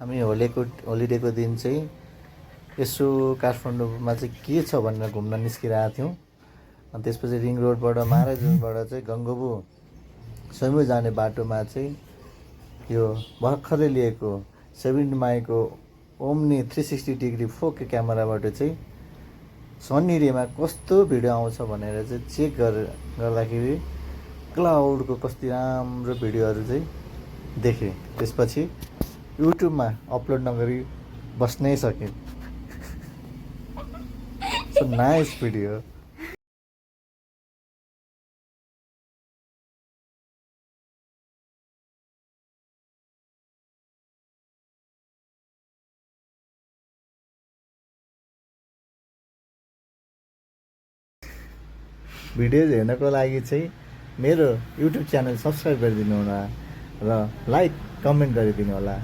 हामी होलिडेको दिन चाहिँ यसो काठमाडौँमा चाहिँ के छ भनेर घुम्न निस्किरहेको थियौँ। अनि त्यसपछि रिङ रोडबाट महाराजगञ्जबाट चाहिँ गङ्गोबु स्वयम्भू जाने बाटोमा चाहिँ यो भर्खरै लिएको 70 माइको ओम्नी 360 डिग्री 4K क्यामेराबाट चाहिँ सन्नी रेमा कस्तो भिडियो आउँछ भनेर चाहिँ चेक गर्दाखेरि क्लाउडको कति राम्रो भिडियोहरू चाहिँ देखेँ। त्यसपछि युट्युबमा अपलोड नगरी बस्नै सकेँ। So nice video. भिडियोज हेर्नको लागि चाहिँ मेरो युट्युब च्यानल सब्सक्राइब गरिदिनु होला र लाइक कमेन्ट गरिदिनु होला।